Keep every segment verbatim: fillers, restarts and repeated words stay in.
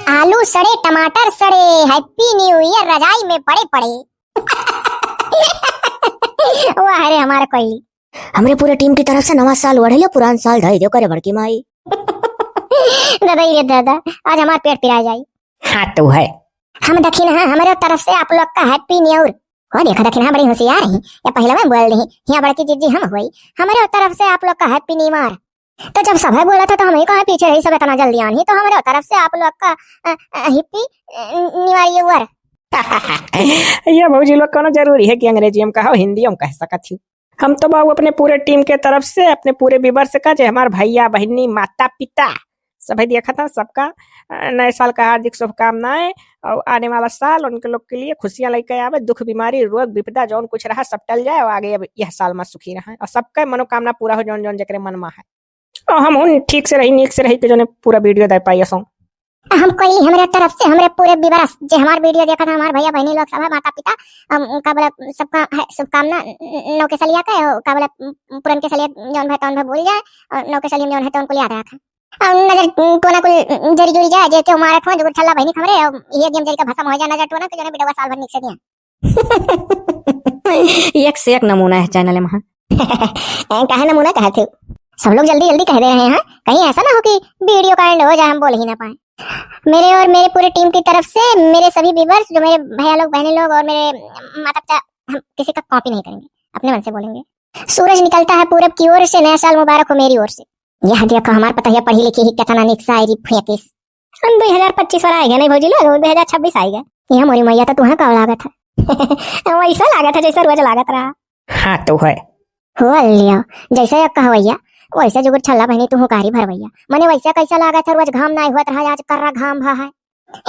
आलू सड़े, टमाटर सड़े, Happy New Year रजाई में पड़े पड़े। वाह रे हमार कोयली। हमरे पूरे टीम की तरफ से नवा साल ओढ़ लियो, पुरान साल ढाई दियो करे बड़की माई। दादा, ये दादा, आज हमार पेट पिराय जाई। हाँ तो है। हम दखिन है, हमरे तरफ से आप लोग का Happy New Year। हो देखा दखिन है, बड़ी होशियार है, या पहले में बोल दी, यहाँ बड़की जिज्जी हम हुई, हमरे तरफ से आप लोग का Happy New Year। तो जब सभे बोला था तो हम ही कहाँ पीछे रही, सब इतना जल्दी आनी, तो हमरे तरफ से आप लोग का, अ, अ, Happy, अ, New Year। ये भौजी लोग कोनो जरूरी है कि अंग्रेजी में कहो, हिंदी में कह सकत ही। हम तो बाबू अपने पूरे टीम के तरफ से, अपने पूरे viewers का, जे हमार भैया, बहिनी, माता, पिता, सभे देखत हैं, सबका, अ, नए साल का हार्दिक शुभकामनाएं। और आने वाला साल उनके लोग के लिए खुशियां लेके आवे, दुख, बीमारी, रोग, विपदा, जौन कुछ रहा, सब टल जाए और आगे अब यह साल में सुखी रहें और सबका मनोकामना पूरा हो, जौन जौन जेकरे मन में है। और हम उन ठीक से रही, नीक से रही के जौने पूरा video दे पाई असों। हम कोई हमरे तरफ से, हमरे पूरे viewers, जे हमार video देखत हैं, हमार भैया बहिनी लोग सब है, माता पिता, हम का बोले, सबका है शुभकामना, न-, नौके सलिया के, का बोले, पुरन के सलिया जौन भय तौन भय भूल जाए, और नौके सलिया जौन है तो उनको याद रखें। और नजर टोना कुल जरी जुरी जाए, जे केहू मारत हो, जो छल्ला बहिनी हमरे, और ये गेम जरी का भसम हो जाए, नजर टोना के जौने video साल भर नीक से दिया। एक से एक नमूना है channel में। काहे नमूना कहत हो? सब लोग जल्दी जल्दी कह दे रहे हैं, कहीं ऐसा ना हो कि video का end हो जाए, हम बोल ही ना पाए। मेरे और मेरे पूरे टीम की तरफ से मेरे सभी viewers, जो मेरे भैया लोग, बहनें लोग और मेरे माता पिता, हम किसी का copy नहीं करेंगे, अपने मन से बोलेंगे। सूरज निकलता है पूरब की ओर से, नया साल मुबारक हो मेरी ओर से। यह देखो हमार पतोहिया पढ़ी लिखी ही, कितना नीक शायरी फेंकिस। हम दुई हजार पच्चीस वाला आइगा नहीं भौजी लोग, दुई हजार छब्बीस आइगा। ये मोरी मैया, तो तुहें का लागत है? वैसा लागत है जैसा रोज लागत रहा। हाँ तो है। हो लिया, जैसे एक कहवैया, वैसे जुगुर छल्ला बहिनी तू हुकारी भरवैया। मने वैसे कैसा लागत है, रोज घाम नाई होत रहा, आज कर्रा घाम भा है।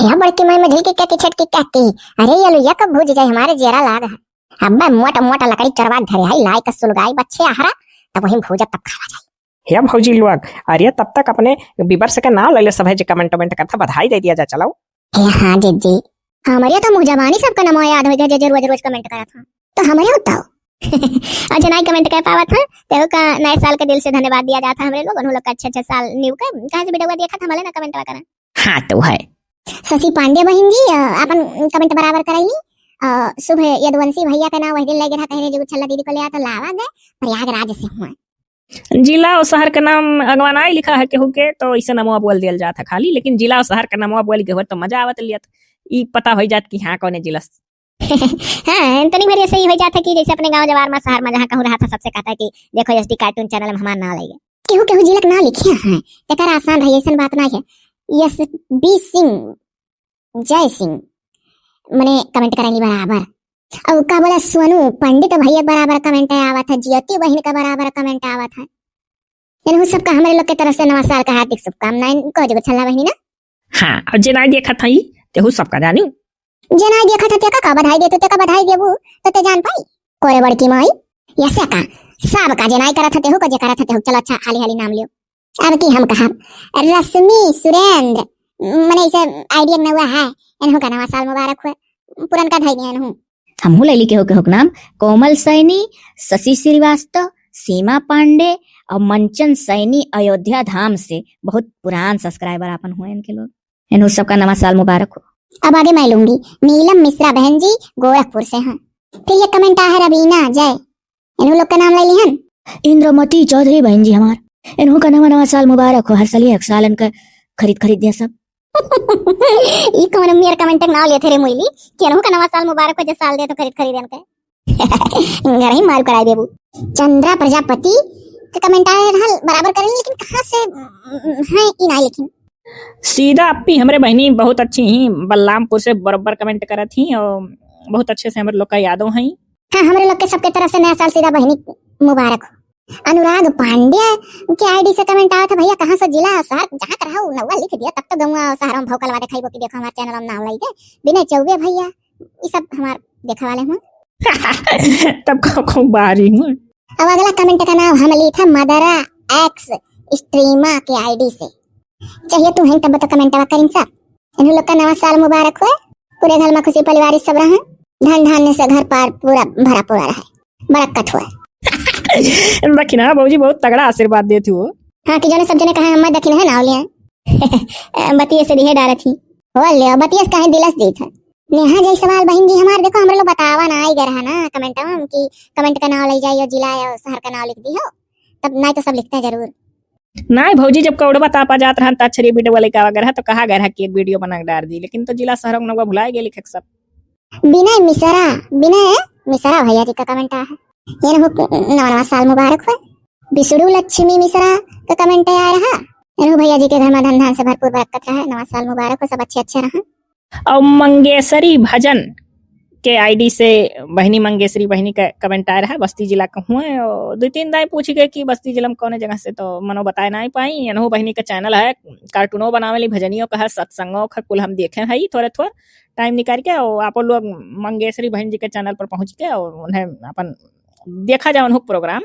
हे बड़की माई मझली की क्या की छटकी क्या की? अरे ये लुइया कब भूज जाए, हमारे जेरा लाग है। अब्बे मोटा मोटा लकड़ी चरवा के धरे है, लाई का सुलगाई बच्चे आहरा, तब वही भूजब तब खावा जाए। हे भौजी लोग, अरे तब तक अपने viewers के नाम ले ले, सब है जे comment वमेंट करता, बधाई दे दिया जा, चलो। हे हाँ जिज्जी, हमरे तो मुँह जबानी सबका नमो याद हो गया, जे जे रोज रोज comment करत हैं, तो हमरे होता हो। और जे नाई comment कर पावत हैं, तेहू का नए साल के दिल से धन्यवाद दिया जाता है हमरे लोग, उन्हों लोग का अच्छे अच्छे साल न्यू के, कहाँ से video देखत, हमले ना comment करा। हाँ तो है। शशि पांडे बहिन जी, अ, अपन comment बराबर कराई। अ, शुभ यदुवंशी भैया का नाम वही दिन लगे रहा, कह रहे जो छल्ला दीदी को ले आ तो लावा गए, प्रयागराज से हुआ। जिला और शहर का नाम अगवा नाई लिखा है केहू के, तो इसे नमवा बोल दियल जात है खाली, लेकिन जिला और शहर का नमवा बोल के हो तो मजा आवत लियत, ई पता हो जात कि हाँ कौने जिला से। हाँ, तनी भर ऐसे ही हो जात है कि जैसे अपने गाँव जवार में, शहर में जहाँ कहूँ रहा था, सबसे कहता है कि देखो S D cartoon channel में हमार नाम लगे। केहू केहू जिला के नाम लिखे हैं, तेकर आसान रही, ऐसन बात ना है। S B सिंह, जय सिंह, मने comment करेंगी बराबर। और का बोला, सोनू पंडित भैया बराबर comment आवत है, ज्योति बहिन का बराबर comment आवत है। इनहू सबका हमरे लोग के तरफ से नवा साल का हार्दिक शुभकामनाएं। को जो छल्ला बहिनी ना? हाँ, और जे नाई देखत हई, तेहू सबका जानी। जे नाई देखत है, तेका का बधाई देतू, तेका बधाई देबू, तो ते जान पाई। कोरे बड़की माई, यसे का, सबका जे नाई करत है, तेहू को जे करत है, तेहू। चलो अच्छा, हाली हाली नाम लियो। अब की हम कहब, रश्मि सुरेंद्र, मने इसे idea में हुआ है, इनहू का नवा साल मुबारक हुआ, पुरनका धई दिया इनहू। हमहू लैली केहू केहू के नाम, कोमल सैनी, शशि श्रीवास्तव, सीमा पांडे और मंचन सैनी अयोध्या धाम से बहुत पुरान subscriber आपन हुए इनके लोग। इनहू सबका नवा साल मुबारक हो। अब आगे मैं लूंगी, नीलम मिश्रा बहन जी गोरखपुर से हैं। फिर ये comment आ है रवीना जय, इनहू लोग का नाम ले लिहन। इंद्रमती चौधरी बहन जी हमार, इनहू का नवा नवा साल मुबारक हो, हर साल ही एक साल इनका खरीद खरीद दिया सब। ई कौन मेर comment के नाम लेते रे मुइली, कि इनहू का नवा साल मुबारक हो, जे साल दे तो खरीद खरीद इनके। घर ही मार कराई देबू। चंद्रा प्रजापति का comment आए रहल, बराबर करें, लेकिन कहाँ से, उम, हैं ई नाई, लेकिन सीधा अप्पी हमरे बहिनी बहुत अच्छी ही, बलरामपुर से बरोबर comment करत ही और बहुत अच्छे से हमरे लोग का यादों हैं। हाँ, हमरे लोग के सबके तरफ से नया साल सीधा बहिनी मुबारक हो। अनुराग पांड्या के ID से comment आवत है, भैया कहाँ से जिला और शहर, जहाँ का रहो नौवा लिख दिया, तब तो गौवा और शहरों में भौकलवा देखाइबो कि देखो हमारे channel में नाम लाई गए, विनय चौबे भैया, ये सब हमार देखे वाले हुए। तब का खूब बाहरी हुए। अब अगला comment का नाम हम ली था मदरा X streamer के ID से। चाहिए तू हैं तब तो comment करिन सब। इन्हू लोग का नवा साल मुबारक हो, पूरे घर में खुशी परिवार सब रहे, धन धान्य से घर पार पूरा भरा पूरा रहे, बरकत हो। दखिना भौजी बहुत तगड़ा आशीर्वाद देत हो। हाँ, कि जने सब जने कहा हम दखिना है ना लिया। बतिये से दिहे डारत ही। हो ले, बतियस काहे दिलस देत है। नेहा जाइसवाल बहिन जी हमार, देखो, हमरे लोग बतावा ना, आई गए रहा ना कमेंटवा में कि कमेंट का नाव लई जाइयो, जिला या शहर का नाव लिख दिहो, तब नाहीं तो सब लिखते हैं जरूर। नाहीं भौजी, जब कौड़वा तापा जात रहन, त अच्छरी वीडियो वाले का वगैरह, तो कहा गए रहा कि एक वीडियो बना के डार दी, लेकिन तो जिला शहर का नौवा भुलाए गए लिखे सब। विनय मिश्रा, विनय मिश्रा भैया जी का कमेंट आया है, ये नवा नवा साल मुबारक हो। विष्णु लक्ष्मी मिश्रा का कमेंट आया रहा, ये भैया जी के घर में धन धान से भरपूर बरकत रहे, नवा साल मुबारक हो, सब अच्छे अच्छे रहा। और मंगेशरी भजन के आईडी से बहिनी, मंगेशरी बहिनी का कमेंट आया रहा, बस्ती जिला का हुए, और दो तीन दाई पूछ गए कि बस्ती जिला में कौन जगह से, तो मनो बताए नाहीं पाई। एनहु बहिनी का चैनल है, कार्टूनो बनावे ली, भजनियों का है, सत्संगों का, कुल हम देखे हैं थोड़े थोड़े टाइम निकाल के, और आप लोग मंगेशरी बहन जी के चैनल पर पहुँच के और उन्हें अपन देखा जाए उन्हों प्रोग्राम।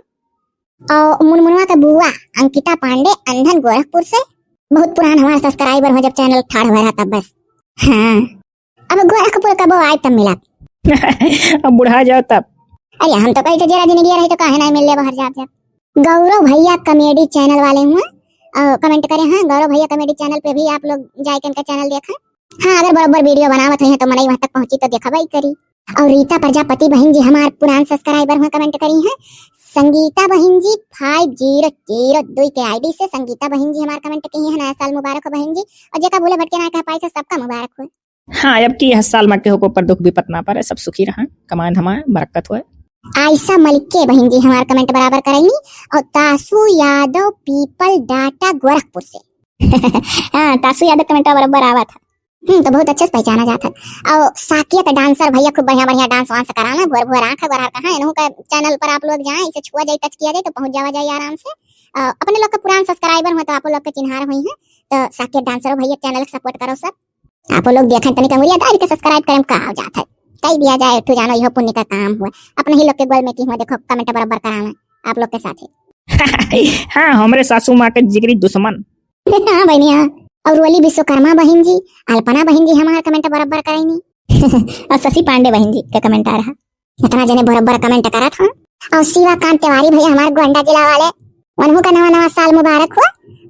और मुनमुनवा के बुआ अंकिता पांडे, अंधन, गोरखपुर से, बहुत पुरान हमार सब्सक्राइबर हो, जब चैनल ठाढ़ हुआ रहा तब बस। हाँ, अब गोरखपुर कबो आए तब मिला। अब बुढ़ा जाओ तब। अरे हम तो कही तो जरा जिंदगी रही तो काहे नाहीं मिल ले बाहर जात जात। गौरव भैया कॉमेडी चैनल वाले हुए और कमेंट करे हैं, गौरव भैया कॉमेडी चैनल पे भी आप लोग जाए के इनका चैनल देखें। हाँ, अगर बरोबर वीडियो बनावत हुई हैं तो मनई वहाँ तक पहुँची तो देखबई करी। और रीता प्रजापति बहन जी हमार पुरान सब्सक्राइबर हुए, कमेंट करी हैं। संगीता बहन जी फाइव जीरो जीरो दो के आईडी से संगीता बहन जी हमार कमेंट की हैं, नया साल मुबारक हो बहन जी। और जेका भूले भटके ना कह पाई थे, सबका मुबारक हो। हाँ, अब की यह साल मा केहू के ऊपर दुख विपत ना पड़े, सब सुखी रहा, कमाए धमाए, बरकत होए। आयशा मलिक के बहिन जी हमार कमेंट बराबर करैनी, और तासु यादव पीपल डाटा गोरखपुर से। हाँ, तासु यादव कमेंट बराबर आवा था। हम्म, तो बहुत अच्छे से पहचाना जाता है। और साकिया तो डांसर भैया खूब बढ़िया बढ़िया डांस वांस कराना, भोर भोर आँख गोरहर कहाँ, इन्हों का चैनल पर आप लोग जाएं, इसे छुआ जाए, टच किया जाए तो पहुँच जावा जाए आराम से। अ, अपने लोग का पुरान सब्सक्राइबर हो तो आप लोग के चिन्हार हुई हैं, तो साकिया डांसर भैया चैनल के सपोर्ट करो सब। आपो लोग देखन तनिक अंगुरिया दाबि के सब्सक्राइब करें, का हो जात है? कई दिया जाए, एक ठो जानो, इहो पुण्य का काम हुआ। अपने ही लोग के गोल में की हुआ, देखो, कमेंट बराबर करावे आप लोग के साथे। हाँ, हमरे सासू माँ के जिगरी दुश्मन। हाँ बहनी, हाँ। और रोली विश्वकर्मा बहन जी, अल्पना बहन जी हमार कमेंट बराबर करैनी। और शशि पांडे बहन जी के कमेंट आ रहा। इतना जने बराबर कमेंट करत हैं। और शिवाकांत तिवारी भैया हमार गोंडा जिला वाले, उनहू का नवा नवा साल मुबारक हो।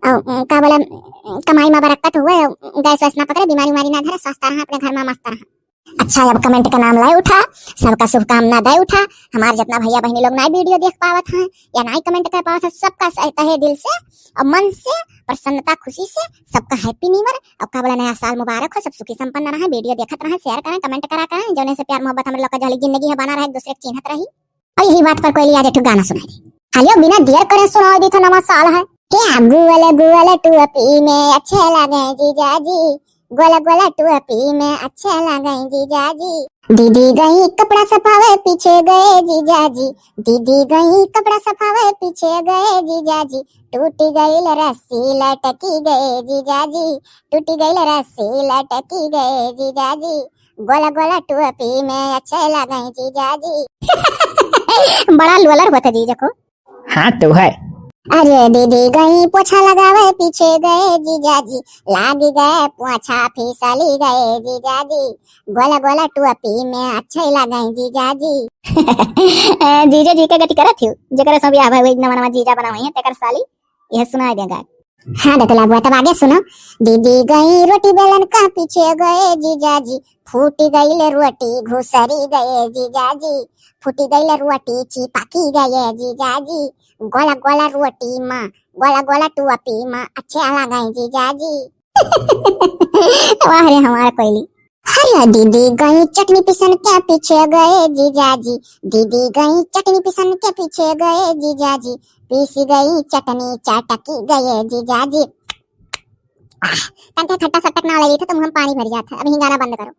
और, उम, का बोला, उम, कमाई मा बरकत हुए, गैस वैस ना पकड़े, बीमारी उमारी ना धरे, स्वस्थ रहा, अपने घर मा मस्त रहा। अच्छा, अब कमेंट का नाम लाए उठा, सबका शुभकामना दे उठा। हमार जितना भैया बहनी लोग नाई वीडियो देख पावत हैं या नाई कमेंट कर पावत हैं, सबका स-, तहे दिल से और मन से प्रसन्नता, खुशी से सबका हैप्पी न्यू ईयर और का बोला, नया साल मुबारक हो। सब सुखी संपन्न रहें, वीडियो देखत रहें, शेयर करें, कमेंट करा करें, जौने से प्यार मोहब्बत हमरे लोग का जहली जिंदगी है बना रहे, एक दूसरे के चिन्हत रही। और यही बात पर कोयली आज एक ठो गाना सुनाई दे। हेलो, बिना देर करे सुनाई दी तो नवा साल है। क्या गुअल गुअल टोपी में अच्छे लगे जीजा जी, गोला गोला टोपी में अच्छे लगे जीजा जी। दीदी गई कपड़ा सफावे पीछे गए जीजा जी, दीदी गई कपड़ा सफावे पीछे गए जीजा जी। टूटी गई रस्सी लटकी गए जीजा जी, टूटी गई रस्सी लटकी गए जीजा जी। गोला गोला टोपी में अच्छे लगे जीजा जी। बड़ा लोलर होता जीजा को। हाँ तो है। अरे दीदी गई पोछा लगावे पीछे गए जीजा जी, लाग गए पोछा फिसली गए जीजा जी। गोला गोला टोपी में अच्छे लगे जीजा जी। ए, जीजा जी के गति करत हियो, जेकरे से बियाह भइल, नवा नवा जीजा बना हुई है, तेकर साली यह सुनाई देगा। हाँ दतला बुआ, तब आगे सुनो। दीदी गई रोटी बेलन का पीछे गए जीजा जी, फूटी गई ले रोटी घुसरी गए जीजा जी, फूटी गई ले रोटी चिपकी गए जीजा जी। गोला गोला रोटी मा, गोला गोला टोपी मा अच्छे लगे जीजा जी। वाह रे हमार कोयली। अरे दीदी गई चटनी पिसन के पीछे गए जीजा जी, दीदी गई चटनी पिसन के पीछे गए जीजा जी, पीसी गई चटनी चटकी गए जीजा जी। आह, तनके खट्टा सट्टक ना लगी था तो मुँह में पानी भर जाता है। अभी गाना बंद करो।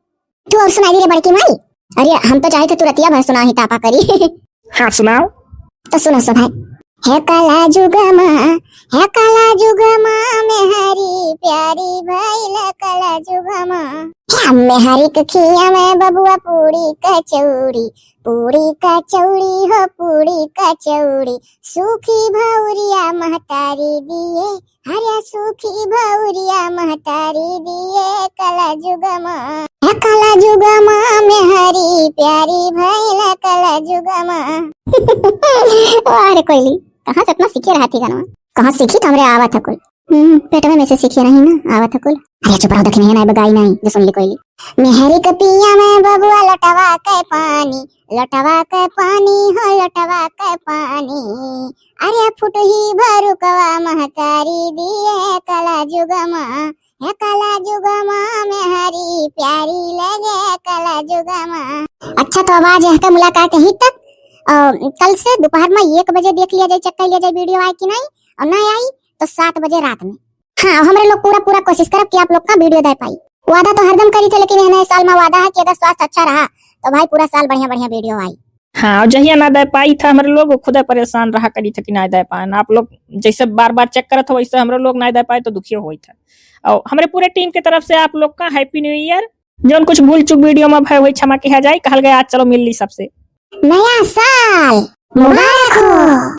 तू और सुनाई दे रे बड़की माई। अरे हम तो चाहे थे तू रतिया भर सुनाही तापा करी। हाँ सुनाओ। तो सुनो सो भाई। हे काला जुगमा, हे काला जुगमा, मेहरी प्यारी भइल काला जुगमा। हे मेहरी के खिया में बबुआ पूरी कचौड़ी, पूरी कचौड़ी हो पूरी कचौड़ी, सूखी भौरिया महतारी दिए, हरिया सूखी भौरिया महतारी दिए काला जुगमा। हे काला जुगमा मेहरी प्यारी भइल काला जुगमा। वाह रे कोयली, कहाँ से इतना सीखे रहा थी गाना? कहाँ सीखी तो हमरे आवत है कोई। हम्म, पेटवे में से सीखे नहीं ना, आवत है कुल। अरे चुप रहो, देखी नहीं ना, बगाई नहीं, जो सुन ली कोई। मेहरी के पिया में बबुआ लोटवा के पानी, लोटवा के पानी हो, लोटवा के पानी। अरे फुटही भरुकवा महतारी दिए कला जुगमा, हे कला जुगमा मेहरी प्यारी लगे कला जुगमा। अच्छा, तो आवाज है का मुलाकात यहीं तक। और कल से दोपहर में एक बजे देख लिया जाए, check कर लिया जाए video आए कि नहीं, और नहीं आई तो सात बजे रात में। हाँ, हमरे लोग पूरा, पूरा कोशिश करब कि आप लोग का video दे पाई। वादा तो हरदम करी थे, लेकिन यह नए साल में वादा है कि अगर स्वास्थ्य अच्छा रहा तो भाई पूरा साल बढ़िया, बढ़िया video आई। हाँ, और जहिया ना दे पाई था हमरे लोग, खुदे परेशान रहा करी था कि ना दे पाए। आप लोग जैसे बार बार check करत हो, वैसे हमरे लोग ना दे पाए तो दुखियो होई था। और हमरे पूरे team के तरफ से आप लोग का Happy New Year। जौन कुछ भूल चूक video में भय होई, क्षमा किया जाए। कहल गया, आज चलो मिल ली सबसे। नया साल मुबारक हो।